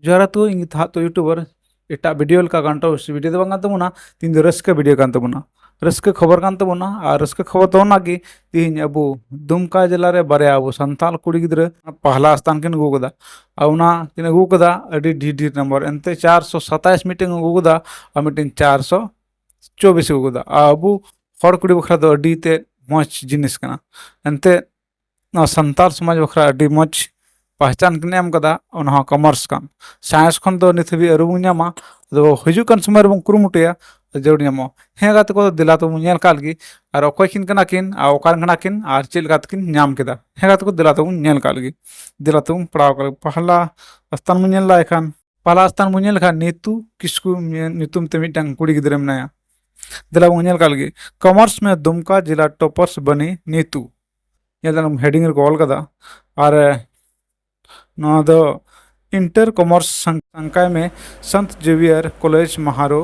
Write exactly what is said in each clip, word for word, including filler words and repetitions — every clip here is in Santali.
ᱡᱚᱦᱟᱨ ᱟᱛᱳ, ᱤᱧ ᱜᱮ ᱛᱟᱦᱟᱸᱜ ᱛᱚ YouTuber᱾ ᱮᱴᱟᱜ video ᱞᱮᱠᱟ controversy video ᱫᱚ ᱵᱟᱝ ᱠᱟᱱ ᱛᱟᱵᱚᱱᱟ, ᱛᱮᱦᱮᱧ ᱫᱚ ᱨᱟᱹᱥᱠᱟᱹ video ᱠᱟᱱ ᱛᱟᱵᱚᱱᱟ᱾ ᱨᱟᱹᱥᱠᱟᱹ ᱠᱷᱚᱵᱚᱨ ᱠᱟᱱ ᱛᱟᱵᱚᱱᱟ, ᱟᱨ ᱨᱟᱹᱥᱠᱟᱹ ᱠᱷᱚᱵᱚᱨ ᱫᱚ ᱚᱱᱟᱜᱮ, ᱛᱮᱦᱮᱧ ᱟᱵᱚ ᱫᱩᱢᱠᱟ ᱡᱮᱞᱟ ᱨᱮ ᱵᱟᱨᱭᱟ ᱟᱵᱚ ᱥᱟᱱᱛᱟᱲ ᱠᱩᱲᱤ ᱜᱤᱫᱽᱨᱟᱹ ᱯᱟᱦᱞᱟ ᱥᱛᱷᱟᱱ ᱠᱤᱱ ᱟᱹᱜᱩ ᱠᱟᱫᱟ᱾ ᱟᱨ ᱚᱱᱟ ᱠᱤᱱ ᱟᱹᱜᱩ ᱠᱟᱫᱟ ᱟᱹᱰᱤ ᱰᱷᱮᱨ ᱰᱷᱮᱨ ᱱᱟᱢᱵᱟᱨ, ᱮᱱᱛᱮ ᱪᱟᱨᱥᱚ ᱥᱟᱛᱟᱭᱤᱥ ᱢᱤᱫᱴᱮᱱ ᱟᱹᱜᱩ ᱠᱟᱫᱟ ᱟᱨ ᱢᱤᱫᱴᱮᱱ ᱪᱟᱨᱥᱚ ᱪᱚᱵᱵᱤᱥ ᱟᱹᱜᱩ ᱠᱟᱫᱟ᱾ ᱟᱨ ᱟᱵᱚ ᱦᱚᱲ ᱠᱩᱲᱤ ᱵᱟᱠᱷᱨᱟ ᱫᱚ ᱟᱹᱰᱤ ᱛᱮᱫ ᱢᱚᱡᱽ ᱡᱤᱱᱤᱥ ᱠᱟᱱᱟ᱾ ᱮᱱᱛᱮ ᱱᱚᱣᱟ ᱥᱟᱱᱛᱟᱲ ᱥᱚᱢᱟᱡᱽ ᱵᱟᱠᱷᱨᱟ ᱟᱹᱰᱤ ᱢᱚᱡᱽ ᱯᱟᱦᱪᱟᱱ ᱠᱤᱱ ᱮᱢ ᱠᱟᱫᱟ, ᱚᱱᱟ ᱦᱚᱸ commerce ᱠᱟᱱ᱾ Science ᱠᱷᱚᱱ ᱫᱚ ᱱᱤᱛ ᱦᱟᱹᱵᱤᱡ ᱟᱹᱣᱨᱤ ᱵᱚᱱ ᱧᱟᱢᱟ, ᱟᱫᱚ ᱦᱤᱡᱩᱜ ᱠᱟᱱ ᱥᱚᱢᱚᱭ ᱨᱮᱵᱚᱱ ᱠᱩᱨᱩᱢᱩᱴᱩᱭᱟ, ᱡᱟᱹᱨᱩᱲ ᱧᱟᱢᱚᱜᱼᱟ᱾ ᱦᱮᱸ ᱜᱟᱛᱮ ᱠᱚ, ᱫᱮᱞᱟ ᱛᱟᱵᱚᱱ ᱧᱮᱞ ᱠᱟᱜ ᱞᱮᱜᱮ, ᱟᱨ ᱚᱠᱚᱭ ᱠᱤᱱ ᱠᱟᱱᱟ ᱠᱤᱱ, ᱟᱨ ᱚᱠᱟ ᱨᱮᱱ ᱠᱟᱱᱟ ᱠᱤᱱ, ᱟᱨ ᱪᱮᱫ ᱞᱮᱠᱟ ᱛᱮᱠᱤᱱ ᱧᱟᱢ ᱠᱮᱫᱟ᱾ ᱦᱮᱸ ᱜᱟᱛᱮ ᱠᱚ, ᱫᱮᱞᱟ ᱛᱟᱵᱚᱱ ᱧᱮᱞ ᱠᱟᱜ ᱞᱮᱜᱮ, ᱫᱮᱞᱟ ᱛᱟᱵᱚᱱ ᱯᱟᱲᱦᱟᱣ ᱠᱟᱜ ᱞᱮᱜᱮ᱾ ᱯᱟᱦᱞᱟ ᱥᱛᱷᱟᱱ ᱵᱚᱱ ᱧᱮᱞ ᱞᱮᱠᱷᱟᱱ, ᱯᱟᱦᱞᱟ ᱥᱛᱷᱟᱱ ᱵᱚᱱ ᱧᱮᱞ ᱞᱮᱠᱷᱟᱱ ᱱᱤᱛᱩ ᱠᱤᱥᱠᱩ ᱧᱩᱛᱩᱢ ᱛᱮ ᱢᱤᱫᱴᱟᱝ ᱠᱩᱲᱤ ᱜᱤᱫᱽᱨᱟᱹ ᱢᱮᱱᱟᱭᱟ᱾ ᱫᱮᱞᱟ ᱵᱚᱱ ᱧᱮᱞ ᱠᱟᱜ ᱞᱮᱜᱮ, commerce में दुमका जिला toppers बनी नीतू᱾ ᱧᱮᱞ ᱫᱟᱞᱟᱝ heading ᱨᱮᱠᱚ ᱚᱞ ᱠᱟᱫᱟ᱾ ᱟᱨ ᱱᱚᱣᱟ ᱫᱚ Inter Commerce संकाय में संत जेवियर कॉलेज महारो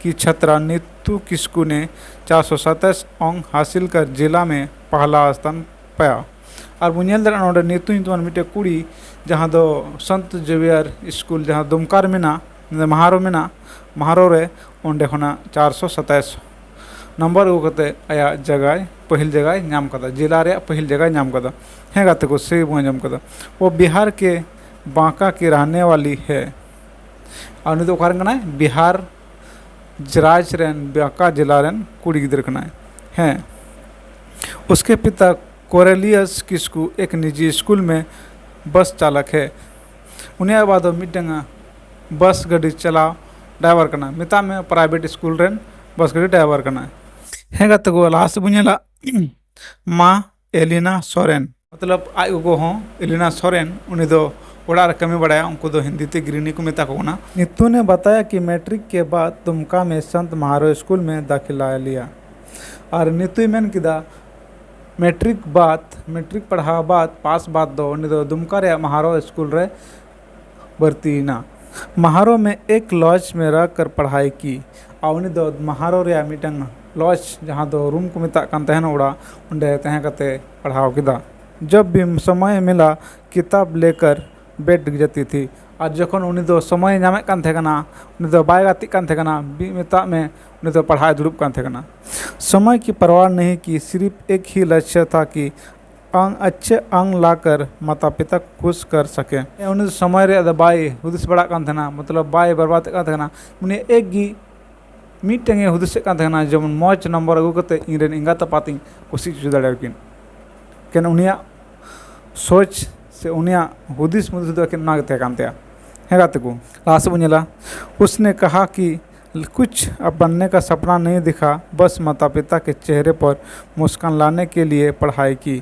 की छात्रा नीतू किस्कू ने चार सौ सत्ताईस अंक हासिल कर जिला में पहला स्थान पाया᱾ ᱟᱨ ᱵᱚᱱ ᱧᱮᱞ ᱫᱟᱲᱮᱭᱟᱜᱼᱟ ᱱᱚᱰᱮ ᱱᱤᱛᱩ ᱧᱩᱛᱩᱢᱟᱱ ᱢᱤᱫᱴᱮᱡ ᱠᱩᱲᱤ, ᱡᱟᱦᱟᱸ ᱫᱚ ᱥᱚᱱᱛ ᱡᱮᱵᱤᱭᱟᱨ ᱥᱠᱩᱞ, ᱡᱟᱦᱟᱸ ᱫᱩᱢᱠᱟ ᱨᱮ ᱢᱮᱱᱟᱜᱼᱟ, ᱢᱟᱦᱟᱨᱳ ᱢᱮᱱᱟᱜᱼᱟ, ᱢᱟᱦᱟᱨᱳ ᱨᱮ ᱚᱸᱰᱮ ᱠᱷᱚᱱᱟᱜ ᱪᱟᱨᱥᱚ ᱥᱟᱛᱟᱭᱤᱥ ᱱᱟᱢᱵᱟᱨ ᱟᱹᱜᱩ ᱠᱟᱛᱮ ᱟᱭᱟᱜ ᱡᱟᱭᱜᱟᱭ, ᱯᱟᱹᱦᱤᱞ ᱡᱟᱭᱜᱟᱭ ᱧᱟᱢ ᱠᱟᱫᱟ, ᱡᱮᱞᱟ ᱨᱮᱭᱟᱜ ᱯᱟᱹᱦᱤᱞ ᱡᱟᱭᱜᱟᱭ ᱧᱟᱢ ᱠᱟᱫᱟ᱾ ᱦᱮᱸ ᱜᱟᱛᱮ ᱠᱚ, ᱥᱮ ᱵᱚᱱ ᱟᱸᱡᱚᱢ ᱠᱟᱫᱟ, ᱚ ᱵᱤᱦᱟᱨ ᱠᱮ ᱵᱟᱸᱠᱟ ᱠᱤ ᱨᱟᱦᱱᱮ ᱣᱟᱞᱤ ᱦᱮ᱾ ᱟᱨ ᱩᱱᱤ ᱫᱚ ᱚᱠᱟ ᱨᱮᱱ ᱠᱟᱱᱟᱭ? ᱵᱤᱦᱟᱨ ᱨᱟᱡᱽ ᱨᱮᱱ, ᱵᱟᱸᱠᱟ ᱡᱮᱞᱟ ᱨᱮᱱ ᱠᱩᱲᱤ ᱜᱤᱫᱽᱨᱟᱹ ᱠᱟᱱᱟᱭ᱾ ᱦᱮᱸ, ᱩᱥᱠᱮ ᱯᱤᱛᱟ ᱠᱚᱨᱮᱞᱤᱭᱟᱥ ᱠᱤᱥᱠᱩ ᱮᱠ ᱱᱤᱡᱤ ᱥᱠᱩᱞ ᱢᱮ ᱵᱟᱥ ᱪᱟᱞᱟᱠ ᱦᱮ᱾ ᱩᱱᱤᱭᱟᱜ ᱵᱟᱵᱟ ᱫᱚ ᱢᱤᱫᱴᱟᱝ ᱵᱟᱥ ᱜᱟᱹᱰᱤ ᱪᱟᱞᱟᱣ ᱰᱨᱟᱭᱵᱷᱟᱨ ᱠᱟᱱᱟ, ᱢᱮᱛᱟᱜ ᱢᱮ ᱯᱨᱟᱭᱵᱷᱮᱴ ᱥᱠᱩᱞ ᱨᱮᱱ ᱵᱟᱥ ᱜᱟᱹᱰᱤ ᱰᱨᱟᱭᱵᱷᱟᱨ ᱠᱟᱱᱟᱭ᱾ ᱦᱮᱸ ᱜᱟᱛᱮ ᱠᱚ, ᱞᱟᱦᱟ ᱥᱮᱫ ᱵᱚᱱ ᱧᱮᱞᱟ᱾ ᱢᱟ ᱮᱞᱤᱱᱟ ᱥᱚᱨᱮᱱ, ᱢᱚᱛᱞᱚᱵ ᱟᱡ ᱜᱚᱜᱚ ᱦᱚᱸ ᱮᱞᱤᱱᱟ ᱥᱚᱨᱮᱱ, ᱩᱱᱤ ᱫᱚ ᱚᱲᱟᱜ ᱨᱮ ᱠᱟᱹᱢᱤ ᱵᱟᱲᱟᱭᱟ, ᱩᱱᱠᱩ ᱫᱚ ᱦᱤᱱᱫᱤ ᱛᱮ ᱜᱨᱤᱱᱤ ᱠᱚ ᱢᱮᱛᱟ ᱠᱚ ᱠᱟᱱᱟ᱾ ᱱᱤᱛᱩ ᱱᱮ ᱵᱟᱛᱟᱭᱟ ᱠᱤ ᱢᱮᱴᱨᱤᱠ ᱠᱮ ᱵᱟᱫ ᱫᱩᱢᱠᱟ ᱢᱮ ᱥᱟᱱᱛ ᱢᱟᱦᱟᱨᱳ ᱥᱠᱩᱞ ᱢᱮ ᱫᱟᱠᱷᱤᱞᱟ ᱞᱤᱭᱟ᱾ ᱟᱨ ᱱᱤᱛᱩᱭ ᱢᱮᱱ ᱠᱮᱫᱟ, ᱢᱮᱴᱨᱤᱠ ᱵᱟᱫ, ᱢᱮᱴᱨᱤᱠ ᱯᱟᱲᱦᱟᱣ ᱵᱟᱫ, ᱯᱟᱥ ᱵᱟᱫ ᱫᱚ ᱩᱱᱤ ᱫᱚ ᱫᱩᱢᱠᱟ ᱨᱮᱭᱟᱜ ᱢᱟᱦᱟᱨᱳ ᱥᱠᱩᱞ ᱨᱮ ᱵᱷᱚᱨᱛᱤᱭᱮᱱᱟ᱾ ᱢᱟᱦᱟᱨᱳ ᱢᱮ ᱮᱠ ᱞᱚᱡᱽ ᱢᱮ ᱨᱟᱦ ᱠᱟᱨ ᱯᱟᱲᱦᱟᱭ ᱠᱤ᱾ ᱟᱨ ᱩᱱᱤ ᱫᱚ ᱢᱟᱦᱟᱨᱳ ᱨᱮᱭᱟᱜ ᱢᱤᱫᱴᱟᱝ ᱞᱚᱡᱽ, ᱡᱟᱦᱟᱸ ᱫᱚ ᱨᱩᱢ ᱠᱚ ᱢᱮᱛᱟᱜ ᱠᱟᱱ ᱛᱟᱦᱮᱱᱟ, ᱚᱲᱟᱜ, ᱚᱸᱰᱮ ᱛᱟᱦᱮᱸ ᱠᱟᱛᱮ ᱯᱟᱲᱦᱟᱣ ᱠᱮᱫᱟ᱾ ᱡᱚᱵ ᱵᱷᱤ ᱥᱚᱢᱚᱭ ᱢᱤᱞᱟ ᱠᱤᱛᱟᱵ ᱞᱮᱠᱟᱨ ᱵᱮᱴ ᱡᱟᱛᱤ ᱛᱷᱤ᱾ ᱟᱨ ᱡᱚᱠᱷᱚᱱ ᱩᱱᱤ ᱫᱚ ᱥᱚᱢᱚᱭᱮ ᱧᱟᱢᱮᱫ ᱠᱟᱱ ᱛᱟᱦᱮᱸ ᱠᱟᱱᱟ, ᱩᱱᱤ ᱫᱚ ᱵᱟᱭ ᱜᱟᱛᱮᱜ ᱠᱟᱱ ᱛᱟᱦᱮᱸ ᱠᱟᱱᱟ, ᱢᱮᱛᱟᱜ ᱢᱮ ᱩᱱᱤ ᱫᱚ ᱯᱟᱲᱦᱟᱣ ᱮ ᱫᱩᱲᱩᱵ ᱠᱟᱱ ᱛᱟᱦᱮᱸ ᱠᱟᱱᱟ᱾ समय की परवाह नहीं की, सिर्फ एक ही लक्ष्य था कि अंग अच्छे अंग लाकर माता पिता को खुश कर सके। ᱩᱱᱤ ᱫᱚ ᱥᱚᱢᱚᱭ ᱨᱮᱭᱟᱜ ᱫᱚ ᱵᱟᱭ ᱦᱩᱫᱤᱥ ᱵᱟᱲᱟᱜ ᱠᱟᱱ ᱛᱟᱦᱮᱱᱟ, ᱢᱚᱛᱞᱚᱵ ᱵᱟᱭ ᱵᱚᱨᱵᱟᱫᱮᱫ ᱠᱟᱱ ᱛᱟᱦᱮᱱᱟ᱾ ᱩᱱᱤ ᱮᱠ ᱜᱮ ᱢᱤᱫᱴᱮᱱ ᱮ ᱦᱩᱫᱤᱥᱮᱫ ᱠᱟᱱ ᱛᱟᱦᱮᱱᱟ, ᱡᱮᱢᱚᱱ ᱢᱚᱡᱽ ᱱᱚᱢᱵᱚᱨ ᱟᱹᱜᱩ ᱠᱟᱛᱮ ᱤᱧ ᱨᱮᱱ ᱮᱸᱜᱟᱛ ᱟᱯᱟᱛ ᱤᱧ ᱠᱩᱥᱤ ᱦᱚᱪᱚ ᱫᱟᱲᱮᱭᱟᱠᱤᱱ᱾ ᱮᱠᱮᱱ ᱩᱱᱤᱭᱟᱜ ᱥᱳᱪ ᱥᱮ ᱩᱱᱤᱭᱟᱜ ᱦᱩᱫᱤᱥ ᱢᱩᱫᱤᱥ ᱫᱚ ᱮᱠᱮᱱ ᱚᱱᱟ ᱜᱮ ᱛᱟᱦᱮᱸ ᱠᱟᱱ ᱛᱟᱭᱟ᱾ ᱦᱮᱸ ᱜᱟᱛᱮ ᱠᱚ, ᱞᱟᱦᱟ ᱥᱮᱫ ᱵᱚᱱ ᱧᱮᱞᱟ᱾ उसने कहा कि कुछ बनने का सपना नहीं दिखा, बस माता पिता के चेहरे पर मुस्कान लाने के लिए पढ़ाई की।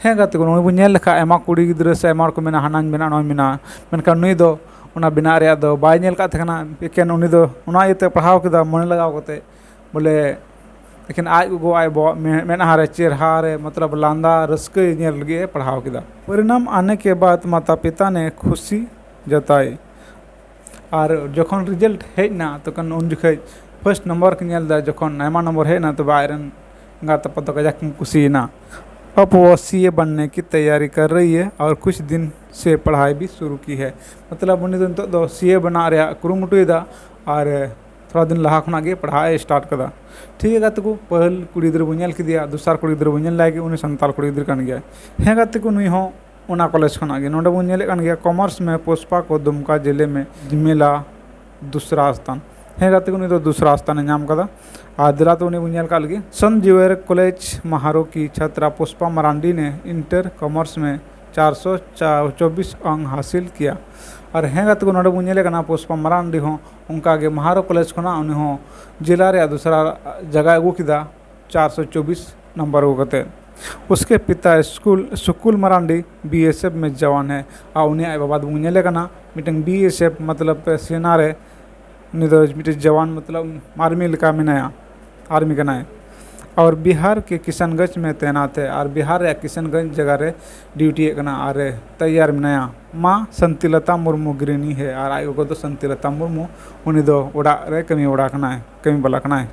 ᱦᱮᱸ ᱜᱟᱛᱮ ᱠᱚ, ᱱᱚᱜᱼᱚᱭ ᱵᱚᱱ ᱧᱮᱞ ᱞᱮᱠᱷᱟᱱ ᱟᱭᱢᱟ ᱠᱩᱲᱤ ᱜᱤᱫᱽᱨᱟᱹ ᱥᱮ ᱟᱭᱢᱟ ᱦᱚᱲ ᱠᱚ ᱢᱮᱱᱟ ᱦᱟᱱᱟᱧ ᱵᱮᱱᱟᱜᱼᱟ, ᱱᱚᱣᱟᱧ ᱵᱮᱱᱟᱜᱼᱟ, ᱢᱮᱱᱠᱷᱟᱱ ᱱᱩᱭ ᱫᱚ ᱚᱱᱟ ᱵᱮᱱᱟᱜ ᱨᱮᱭᱟᱜ ᱫᱚ ᱵᱟᱭ ᱧᱮᱞ ᱠᱟᱜ ᱛᱟᱦᱮᱸ ᱠᱟᱱᱟ᱾ ᱮᱠᱮᱱ ᱩᱱᱤ ᱫᱚ ᱚᱱᱟ ᱤᱭᱟᱹᱛᱮ ᱯᱟᱲᱦᱟᱣ ᱠᱮᱫᱟ, ᱢᱚᱱᱮ ᱞᱟᱜᱟᱣ ᱠᱟᱛᱮ, ᱵᱚᱞᱮ ᱮᱠᱮᱱ ᱟᱡ ᱜᱚᱜᱚ ᱟᱡ ᱵᱟᱵᱟ ᱢᱮ-, ᱢᱮᱫᱦᱟ ᱨᱮ, ᱪᱮᱦᱨᱟ ᱨᱮ, ᱢᱚᱛᱞᱚᱵ ᱞᱟᱸᱫᱟ ᱨᱟᱹᱥᱠᱟᱹ ᱧᱮᱞ ᱞᱟᱹᱜᱤᱫ ᱮ ᱯᱟᱲᱦᱟᱣ ᱠᱮᱫᱟ᱾ परिणाम आने के बाद माता पिता ने खुशी जताई। ᱟᱨ ᱡᱚᱠᱷᱚᱱ ᱨᱮᱡᱟᱞᱴ ᱦᱮᱡ ᱮᱱᱟ, ᱛᱚᱠᱷᱚᱱ ᱩᱱ ᱡᱚᱠᱷᱚᱱ ᱯᱷᱟᱥᱴ ᱱᱟᱢᱵᱟᱨ ᱠᱚ ᱧᱮᱞ ᱮᱫᱟ, ᱡᱚᱠᱷᱚᱱ ᱟᱭᱢᱟ ᱱᱟᱢᱵᱟᱨ ᱦᱮᱡ ᱮᱱᱟ, ᱛᱚᱵᱮ ᱟᱡ ᱨᱮᱱ ᱮᱸᱜᱟᱛ ᱟᱯᱟᱛ ᱫᱚ ᱠᱟᱡᱟᱠ ᱠᱤᱱ ᱠᱩᱥᱤᱭᱮᱱᱟ᱾ अब वो सीए बनने की तैयारी कर रही है और कुछ दिन से पढ़ाई भी शुरू की है। मतलब ᱩᱱᱤ ᱫᱚ ᱱᱤᱛᱚᱜ ᱫᱚ ᱥᱤ ᱮ ᱵᱮᱱᱟᱜ ᱨᱮᱭᱟᱜ ᱠᱩᱨᱩᱢᱩᱴᱩᱭᱮᱫᱟ ᱟᱨ ᱛᱷᱚᱲᱟ ᱫᱤᱱ ᱞᱟᱦᱟ ᱠᱷᱚᱱᱟᱜ ᱜᱮ ᱯᱟᱲᱦᱟᱜ ᱮ ᱥᱴᱟᱨᱴ ᱠᱟᱫᱟ᱾ ᱴᱷᱤᱠ ᱜᱮᱭᱟ ᱜᱟᱛᱮ ᱠᱚ, ᱯᱟᱹᱦᱤᱞ ᱠᱩᱲᱤ ᱜᱤᱫᱽᱨᱟᱹ ᱵᱚᱱ ᱧᱮᱞ ᱠᱮᱫᱮᱭᱟ, ᱫᱚᱥᱟᱨ ᱠᱩᱲᱤ ᱜᱤᱫᱽᱨᱟᱹ ᱵᱚᱱ ᱧᱮᱞ ᱞᱟᱭ ᱜᱮ, ᱩᱱᱤ ᱥᱟᱱᱛᱟᱲ ᱠᱩᱲᱤ ᱜᱤᱫᱽᱨᱟᱹ ᱠᱟᱱ ᱜᱮᱭᱟᱭ᱾ ᱦᱮᱸ ᱜᱟᱛᱮ ᱠᱚ, ᱱᱩᱭ ᱦᱚᱸ ᱚᱱᱟ ᱠᱚᱞᱮᱡᱽ ᱠᱷᱚᱱᱟᱜ ᱜᱮ᱾ ᱱᱚᱰᱮ ᱵᱚᱱ ᱧᱮᱞᱮᱫ ᱠᱟᱱ ᱜᱮᱭᱟ, ᱠᱚᱢᱟᱨᱥ ᱢᱮ ᱯᱩᱥᱯᱟ ᱠᱚ ᱫᱩᱢᱠᱟ ᱡᱮᱞᱮ ᱢᱮ ᱡᱷᱤᱢᱮᱞᱟ ᱫᱩᱥᱨᱟ ᱥᱛᱷᱟᱱ᱾ ᱦᱮᱸ ᱜᱟᱛᱮ ᱠᱚ, ᱱᱩᱭ ᱫᱚ ᱫᱩᱥᱨᱟ ᱥᱛᱷᱟᱱᱮ ᱧᱟᱢ ᱠᱟᱫᱟ᱾ ᱟᱨ ᱫᱮᱞᱟ ᱛᱚ ᱩᱱᱤ ᱵᱚᱱ ᱧᱮᱞ ᱠᱟᱜ ᱞᱮᱜᱮ᱾ संत जेवियर कॉलेज महारो की छात्रा पुष्पा मरांडी ने इंटर कॉमर्स में चार सौ चौबीस अंक हासिल किया। ᱟᱨ ᱦᱮᱸ ᱜᱟᱛᱮ ᱠᱚ, ᱱᱚᱰᱮ ᱵᱚᱱ ᱧᱮᱞᱮ ᱠᱟᱱᱟ ᱯᱩᱥᱯᱟ ᱢᱟᱨᱟᱱᱰᱤ ᱦᱚᱸ ᱚᱱᱠᱟ ᱜᱮ ᱢᱟᱦᱟᱨᱳ ᱠᱚᱞᱮᱡᱽ ᱠᱷᱚᱱᱟᱜ ᱩᱱᱤ ᱦᱚᱸ ᱡᱮᱞᱟ ᱨᱮᱭᱟᱜ ᱫᱚᱥᱨᱟ ᱡᱟᱭᱜᱟᱭ ᱟᱹᱜᱩ ᱠᱮᱫᱟ, ᱪᱟᱨᱥᱚ ᱪᱚᱵᱵᱤᱥ ᱱᱟᱢᱵᱟᱨ ᱟᱹᱜᱩ ᱠᱟᱛᱮ᱾ उसके पिता स्कूल सुकुल मरांडी बीएसएफ में जवान है। ᱟᱨ ᱩᱱᱤᱭᱟᱜ ᱟᱡ ᱵᱟᱵᱟ ᱫᱚᱵᱚᱱ ᱧᱮᱞᱮ ᱠᱟᱱᱟ ᱢᱤᱫᱴᱮᱱ ᱵᱤ ᱮᱥ ᱮᱯᱷ ᱢᱚᱛᱞᱚᱵ ᱥᱮᱱᱟ ᱨᱮ ᱩᱱᱤ ᱫᱚ ᱢᱤᱫᱴᱮᱱ ᱡᱟᱣᱟᱱ ᱢᱚᱛᱞᱚᱵ ᱟᱨᱢᱤ ᱞᱮᱠᱟ ᱢᱮᱱᱟᱭᱟ, ᱟᱨᱢᱤ ᱠᱟᱱᱟᱭ᱾ और बिहार के किशनगंज में तैनात है, ᱟᱨ ᱵᱤᱦᱟᱨ ᱨᱮᱭᱟᱜ ᱠᱤᱥᱟᱱᱜᱚᱸᱡᱽ ᱡᱟᱭᱜᱟ ᱨᱮ ᱰᱤᱭᱩᱴᱤᱭᱮᱫ ᱠᱟᱱᱟ ᱟᱨ ᱛᱮᱭᱟᱨ ᱢᱮᱱᱟᱭᱟ᱾ माँ शांतिलता मुर्मू गृहिणी है, ᱟᱨ ᱟᱡ ᱜᱚᱜᱚ ᱫᱚ ᱥᱟᱱᱛᱤᱞᱚᱛᱟ ᱢᱩᱨᱢᱩ, ᱩᱱᱤ ᱫᱚ ᱚᱲᱟᱜ ᱨᱮ ᱠᱟᱹᱢᱤ ᱵᱟᱲᱟ ᱠᱟᱱᱟᱭ, ᱠᱟᱹᱢᱤ ᱵᱟᱞᱟ ᱠᱟᱱᱟᱭ᱾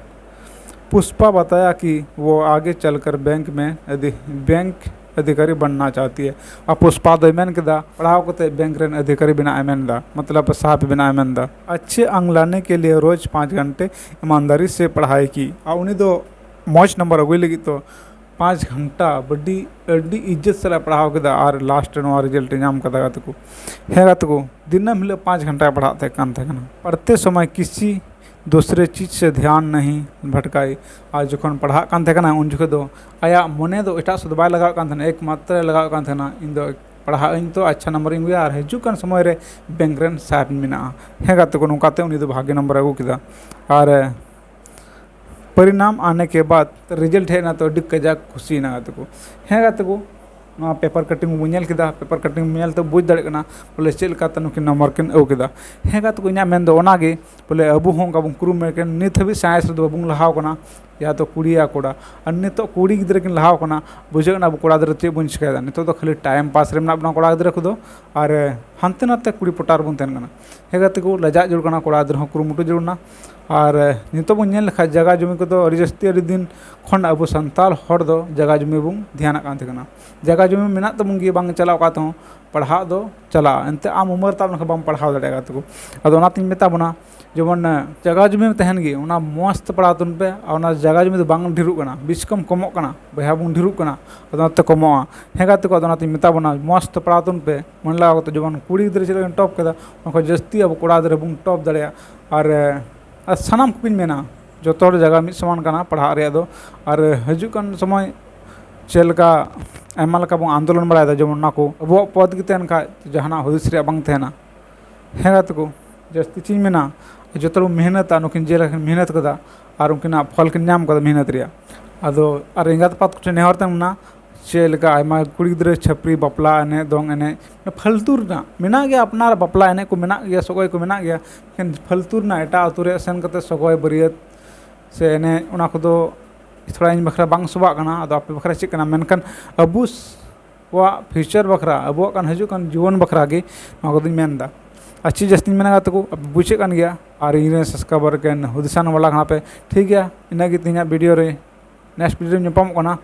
पुष्पा बताया कि वो आगे चलकर बैंक में अधि-, बैंक अधिकारी बनना चाहती है। ᱟᱨ ᱯᱩᱥᱯᱟ ᱫᱚᱭ ᱢᱮᱱ ᱠᱮᱫᱟ, ᱯᱟᱲᱦᱟᱣ ᱠᱟᱛᱮ ᱵᱮᱝᱠ ᱨᱮᱱ ᱚᱫᱷᱤᱠᱟᱨᱤ ᱵᱮᱱᱟᱜ ᱮ ᱢᱮᱱ ᱮᱫᱟ, ᱢᱚᱛᱞᱚᱵ ᱥᱟᱦᱮᱵ ᱵᱮᱱᱟᱜ ᱮ ᱢᱮᱱ ᱮᱫᱟ᱾ अच्छे अंक लाने के लिए रोज पाँच घंटे ईमानदारी से पढ़ाई की। ᱟᱨ ᱩᱱᱤ ᱫᱚ ᱢᱚᱡᱽ ᱱᱟᱢᱵᱟᱨ ᱟᱹᱜᱩᱭ ᱞᱟᱹᱜᱤᱫ ᱫᱚ ᱯᱟᱸᱪ ᱜᱷᱚᱱᱴᱟ ᱟᱹᱰᱤ ᱟᱹᱰᱤ ᱤᱡᱽᱡᱚᱛ ᱥᱟᱞᱟᱜ ᱯᱟᱲᱦᱟᱣ ᱠᱮᱫᱟ ᱟᱨ ᱞᱟᱥᱴ ᱨᱮ ᱱᱚᱣᱟ ᱨᱮᱡᱟᱞᱴ ᱮ ᱧᱟᱢ ᱠᱟᱫᱟ᱾ ᱜᱟᱛᱮ ᱠᱚ, ᱦᱮᱸ ᱜᱟᱛᱮ ᱠᱚ, ᱫᱤᱱᱟᱹᱢ ᱦᱤᱞᱳᱜ ᱯᱟᱸᱪ ᱜᱷᱚᱱᱴᱟᱭ ᱯᱟᱲᱦᱟᱜ ᱛᱟᱦᱮᱸ ᱠᱟᱱ ᱛᱟᱦᱮᱸ ᱠᱟᱱᱟ᱾ पढ़ते समय किसी दूसरे चीज से ध्यान नहीं भटकाई। ᱟᱨ ᱡᱚᱠᱷᱚᱱ ᱯᱟᱲᱦᱟᱜ ᱠᱟᱱ ᱛᱟᱦᱮᱸ ᱠᱟᱱᱟ, ᱩᱱ ᱡᱚᱠᱷᱚᱱ ᱫᱚ ᱟᱭᱟᱜ ᱢᱚᱱᱮ ᱫᱚ ᱮᱴᱟᱜ ᱥᱮᱫ ᱫᱚ ᱵᱟᱭ ᱞᱟᱜᱟᱣᱮᱫ ᱠᱟᱱ ᱛᱟᱦᱮᱱᱟ, ᱮᱠᱢᱟᱛᱨᱚ ᱞᱟᱜᱟᱣᱮᱫ ᱠᱟᱱ ᱛᱟᱦᱮᱱᱟ, "ᱤᱧ ᱫᱚ ᱯᱟᱲᱦᱟᱜ ᱟᱹᱧ ᱛᱚ ᱟᱪᱪᱷᱟ ᱱᱟᱢᱵᱟᱨ ᱤᱧ ᱟᱹᱜᱩᱭᱟ ᱟᱨ ᱦᱤᱡᱩᱜ ᱠᱟᱱ ᱥᱚᱢᱚᱭ ᱨᱮ ᱵᱮᱝᱠ ᱨᱮᱱ ᱥᱟᱦᱮᱵ ᱤᱧ ᱵᱮᱱᱟᱜᱼᱟ᱾" ᱦᱮᱸ ᱜᱟᱛᱮ ᱠᱚ, ᱱᱚᱝᱠᱟᱛᱮ ᱩᱱᱤ ᱫᱚ ᱵᱷᱟᱜᱮ ᱱᱟᱢᱵᱟᱨ ᱮ ᱟᱹᱜᱩ ᱠᱮᱫᱟ᱾ ᱟᱨ ᱯᱚᱨᱤᱱᱟᱢ ᱟᱱᱮ ᱠᱮ ᱵᱟᱫ, ᱨᱮᱡᱟᱞᱴ ᱦᱮᱡ ᱮᱱᱟ ᱛᱚ ᱟᱹᱰᱤ ᱠᱟᱡᱟᱠ ᱠᱩᱥᱤᱭᱮᱱᱟ ᱜᱟᱛᱮ ᱠᱚ᱾ ᱦᱮᱸ ᱜᱟᱛᱮ ᱠᱚ, ᱱᱚᱣᱟ ᱯᱮᱯᱟᱨ ᱠᱟᱴᱤᱝ ᱵᱚᱱ ᱧᱮᱞ ᱠᱮᱫᱟ᱾ ᱯᱮᱯᱟᱨ ᱠᱟᱴᱤᱝ ᱧᱮᱞ ᱛᱮ ᱵᱩᱡᱽ ᱫᱟᱲᱮᱭᱟᱜ ᱠᱟᱱᱟ ᱵᱚᱞᱮ ᱪᱮᱫ ᱞᱮᱠᱟᱛᱮ ᱱᱩᱠᱤᱱ ᱱᱟᱢᱵᱟᱨ ᱠᱤᱱ ᱟᱹᱜᱩ ᱠᱮᱫᱟ᱾ ᱦᱮᱸ ᱜᱟᱛᱮ ᱠᱚ, ᱤᱧᱟᱹᱜ ᱢᱮᱱ ᱫᱚ ᱚᱱᱟᱜᱮ ᱵᱚᱞᱮ ᱟᱵᱚ ᱦᱚᱸ ᱚᱱᱠᱟ ᱵᱚᱱ ᱠᱩᱨᱩᱢᱩᱴᱩᱭᱟ᱾ ᱱᱤᱛ ᱦᱟᱹᱵᱤᱡ ᱥᱟᱭᱮᱱᱥ ᱨᱮᱫᱚ ᱵᱟᱵᱚᱱ ᱞᱟᱦᱟᱣ ᱠᱟᱱᱟ, ᱭᱟ ᱛᱚ ᱠᱩᱲᱤ ᱭᱟ ᱠᱚᱲᱟ᱾ ᱟᱨ ᱱᱤᱛᱚᱜ ᱠᱩᱲᱤ ᱜᱤᱫᱽᱨᱟᱹ ᱠᱤᱱ ᱞᱟᱦᱟᱣ ᱠᱟᱱᱟ, ᱵᱩᱡᱷᱟᱹᱜ ᱠᱟᱱᱟ ᱟᱵᱚ ᱠᱚᱲᱟ ᱜᱤᱫᱽᱨᱟᱹ ᱪᱮᱫ ᱵᱚᱱ ᱪᱤᱠᱟᱹᱭᱮᱫᱟ᱾ ᱱᱤᱛᱚᱜ ᱫᱚ ᱠᱷᱟᱹᱞᱤ ᱴᱟᱭᱤᱢ ᱯᱟᱥ ᱨᱮ ᱢᱮᱱᱟᱜ ᱵᱚᱱᱟ ᱠᱚᱲᱟ ᱜᱤᱫᱽᱨᱟᱹ ᱠᱚᱫᱚ, ᱟᱨ ᱦᱟᱱᱛᱮ ᱱᱟᱛᱮ ᱠᱩᱲᱤ ᱯᱚᱴᱟ ᱨᱮᱵᱚᱱ ᱛᱟᱦᱮᱱ ᱠᱟᱱᱟ᱾ ᱦᱮᱸ ᱜᱟᱛᱮ ᱠᱚ, ᱞᱟᱡᱟᱜ ᱡᱟᱹᱨᱩᱲ ᱠᱟᱱᱟ, ᱠᱚᱲᱟ ᱜᱤᱫᱽᱨᱟᱹ ᱦᱚᱸ ᱠᱩᱨᱩᱢᱩᱴᱩ ᱡᱟᱹᱨᱩᱲ ᱠᱟᱱᱟ᱾ ᱟᱨ ᱱᱤᱛᱚᱜ ᱵᱚᱱ ᱧᱮᱞ ᱞᱮᱠᱷᱟᱱ ᱡᱟᱭᱜᱟ ᱡᱚᱢᱤ ᱠᱚᱫᱚ ᱟᱹᱰᱤ ᱡᱟᱹᱥᱛᱤ ᱟᱹᱰᱤ ᱫᱤᱱ ᱠᱷᱚᱱ ᱟᱵᱚ ᱥᱟᱱᱛᱟᱲ ᱦᱚᱲ ᱫᱚ ᱡᱟᱭᱜᱟ ᱡᱚᱢᱤ ᱵᱚᱱ ᱫᱷᱮᱭᱟᱱᱟᱜ ᱠᱟᱱ ᱛᱟᱦᱮᱸ ᱠᱟᱱᱟ᱾ ᱡᱟᱭᱜᱟ ᱡᱚᱢᱤ ᱢᱮᱱᱟᱜ ᱛᱟᱵᱚᱱ ᱜᱮ, ᱵᱟᱝ ᱪᱟᱞᱟᱣ ᱠᱟᱛᱮ ᱦᱚᱸ ᱯᱟᱲᱦᱟᱜ ᱫᱚ ᱪᱟᱞᱟᱜᱼᱟ, ᱮᱱᱛᱮ ᱟᱢ ᱩᱢᱮᱨ ᱛᱟᱵ ᱞᱮᱱᱠᱷᱟᱱ ᱵᱟᱢ ᱯᱟᱲᱦᱟᱣ ᱫᱟᱲᱮᱭᱟᱜᱼᱟ ᱜᱟᱛᱮ ᱠᱚ᱾ ᱟᱫᱚ ᱚᱱᱟᱛᱤᱧ ᱢᱮᱛᱟ ᱵᱚᱱᱟ, ᱡᱮᱢᱚᱱ, ᱮ, ᱡᱟᱭᱜᱟ ᱡᱚᱢᱤ ᱛᱟᱦᱮᱱ ᱜᱮ, ᱚᱱᱟ ᱢᱚᱸᱡᱽ ᱛᱮ ᱯᱟᱲᱦᱟᱣ ᱛᱟᱵᱚᱱ ᱯᱮ᱾ ᱟᱨ ᱚᱱᱟ ᱡᱟᱭᱜᱟ ᱡᱚᱢᱤ ᱫᱚ ᱵᱟᱝ ᱰᱷᱮᱨᱚᱜ ᱠᱟᱱᱟ, ᱵᱮᱥᱤ ᱠᱚᱢ ᱠᱚᱢᱚᱜ ᱠᱟᱱᱟ, ᱵᱚᱭᱦᱟ ᱵᱚᱱ ᱰᱷᱮᱨᱚᱜ ᱠᱟᱱᱟ, ᱟᱫᱚ ᱚᱱᱟᱛᱮ ᱠᱚᱢᱚᱜᱼᱟ᱾ ᱦᱮᱸ ᱜᱟᱛᱮ ᱠᱚ, ᱟᱫᱚ ᱚᱱᱟᱛᱤᱧ ᱢᱮᱛᱟ ᱵᱚᱱᱟ, ᱢᱚᱸᱡᱽ ᱛᱮ ᱯᱟᱲᱦᱟᱣ ᱛᱟᱵᱚᱱ ᱯᱮ᱾ ᱢᱚᱱᱮ ᱞᱟᱜᱟᱣ ᱠᱟᱛᱮ ᱡᱮᱢᱚᱱ ᱠᱩᱲᱤ ᱜᱤᱫᱽᱨᱟᱹ ᱪᱮᱫ ᱞᱮᱠᱟ ᱠᱤᱱ ᱴᱚᱯ ᱠᱮᱫᱟ, ᱚᱱᱟ ᱠᱷᱚᱱ ᱡᱟᱹᱥᱛᱤ ᱟᱵᱚ ᱠᱚᱲᱟ ᱜᱤᱫᱽᱨᱟᱹ ᱵᱚᱱ ᱴᱚᱯ ᱫᱟᱲᱮᱭᱟᱜᱼᱟ᱾ ᱟᱨ, ᱮ, ᱟᱨ ᱥᱟᱱᱟᱢ ᱠᱚᱜᱮᱧ ᱢᱮᱱᱟ, ᱡᱚᱛᱚ ᱦᱚᱲ ᱡᱟᱭᱜᱟ ᱢᱤᱫ ᱥᱚᱢᱟᱱ ᱠᱟᱱᱟ ᱯᱟᱲᱦᱟᱜ ᱨᱮᱭᱟᱜ ᱫᱚ᱾ ᱟᱨ ᱦᱤᱡᱩᱜ ᱠᱟᱱ ᱥᱚᱢᱚᱭ ᱪᱮᱫ ᱞᱮᱠᱟ ᱟᱭᱢᱟ ᱞᱮᱠᱟ ᱵᱚᱱ ᱟᱱᱫᱳᱞᱚᱱ ᱵᱟᱲᱟᱭᱮᱫᱟ, ᱡᱮᱢᱚᱱ ᱚᱱᱟ ᱠᱚ ᱟᱵᱚᱣᱟᱜ ᱯᱚᱫ ᱜᱮ ᱛᱟᱦᱮᱱ ᱠᱷᱟᱡ ᱡᱟᱦᱟᱱᱟᱜ ᱦᱩᱫᱤᱥ ᱨᱮᱭᱟᱜ ᱵᱟᱝ ᱛᱟᱦᱮᱱᱟ᱾ ᱦᱮᱸ ᱜᱟᱛᱮ ᱠᱚ, ᱡᱟᱹᱥᱛᱤ ᱪᱮᱫ ᱤᱧ ᱢᱮᱱᱟ, ᱡᱚᱛᱚ ᱦᱚᱲ ᱵᱚᱱ ᱢᱮᱦᱱᱚᱛᱟ, ᱱᱩᱠᱤᱱ ᱡᱮ ᱞᱮᱠᱟ ᱠᱤᱱ ᱢᱮᱦᱱᱚᱛ ᱠᱟᱫᱟ ᱟᱨ ᱩᱱᱠᱤᱱᱟᱜ ᱯᱷᱚᱞ ᱠᱤᱱ ᱧᱟᱢ ᱠᱟᱫᱟ ᱢᱮᱦᱱᱚᱛ ᱨᱮᱭᱟᱜ᱾ ᱟᱫᱚ ᱟᱨ ᱮᱸᱜᱟᱛ ᱟᱯᱟᱛ ᱠᱚᱴᱷᱮᱱ ᱱᱮᱦᱚᱨ ᱛᱟᱦᱮᱱ ᱠᱟᱱᱟ, ᱪᱮᱫ ᱞᱮᱠᱟ ᱟᱭᱢᱟ ᱠᱩᱲᱤ ᱜᱤᱫᱽᱨᱟᱹ ᱪᱷᱟᱹᱯᱨᱤ ᱵᱟᱯᱞᱟ ᱮᱱᱮᱡ, ᱫᱚᱝ ᱮᱱᱮᱡ, ᱯᱷᱟᱞᱛᱩ ᱨᱮᱱᱟᱜ ᱢᱮᱱᱟᱜ ᱜᱮᱭᱟ, ᱟᱯᱱᱟᱨ ᱵᱟᱯᱞᱟ ᱮᱱᱮᱡ ᱠᱚ ᱢᱮᱱᱟᱜ ᱜᱮᱭᱟ, ᱥᱚᱜᱚᱭ ᱠᱚ ᱢᱮᱱᱟᱜ ᱜᱮᱭᱟ, ᱮᱠᱷᱮᱱ ᱯᱷᱟᱞᱛᱩ ᱨᱮᱱᱟᱜ ᱮᱴᱟᱜ ᱟᱹᱛᱩ ᱨᱮ ᱥᱮᱱ ᱠᱟᱛᱮ ᱥᱚᱜᱚᱭ ᱵᱟᱹᱨᱭᱟᱹᱛ ᱥᱮ ᱮᱱᱮᱡ, ᱚᱱᱟ ᱠᱚᱫᱚ ᱛᱷᱚᱲᱟ ᱤᱧ ᱵᱟᱠᱷᱨᱟ ᱵᱟᱝ ᱥᱚᱵᱷᱟᱜ ᱠᱟᱱᱟ᱾ ᱟᱫᱚ ᱟᱯᱮ ᱵᱟᱠᱷᱨᱟ ᱪᱮᱫ ᱠᱟᱱᱟ? ᱢᱮᱱᱠᱷᱟᱱ ᱟᱵᱚ ᱠᱚᱣᱟᱜ ᱯᱷᱤᱭᱩᱪᱟᱨ ᱵᱟᱠᱷᱨᱟ, ᱟᱵᱚᱣᱟᱜ ᱠᱟᱱ ᱦᱤᱡᱩᱜ ᱠᱟᱱ ᱡᱩᱣᱟᱹᱱ ᱵᱟᱠᱷᱨᱟ ᱜᱮ ᱱᱚᱣᱟ ᱠᱚᱫᱚᱧ ᱢᱮᱱ ᱮᱫᱟ᱾ ᱟᱨ ᱪᱮᱫ ᱡᱟᱹᱥᱛᱤᱧ ᱢᱮᱱᱟ ᱜᱟᱛᱮ ᱠᱚ, ᱟᱯᱮ ᱵᱩᱡᱷᱟᱹᱜ ᱠᱟᱱ ᱜᱮᱭᱟ᱾ ᱟᱨ ᱤᱧ ᱨᱮᱱ ᱥᱟᱵᱥᱠᱨᱟᱭᱵᱟᱨ ᱮᱠᱮᱱ ᱦᱩᱫᱤᱥᱟᱱ ᱵᱟᱞᱟ ᱠᱟᱱᱟ ᱯᱮ, ᱴᱷᱤᱠ ᱜᱮᱭᱟ᱾ ᱤᱱᱟᱹᱜᱮ ᱛᱮᱦᱮᱧᱟᱜ ᱵᱷᱤᱰᱤᱭᱳ ᱨᱮ, ᱱᱮᱠᱥᱴ ᱵᱷᱤᱰᱤᱭᱳ ᱨᱮ ᱧᱟᱯᱟᱢᱚᱜ ᱠᱟᱱᱟ᱾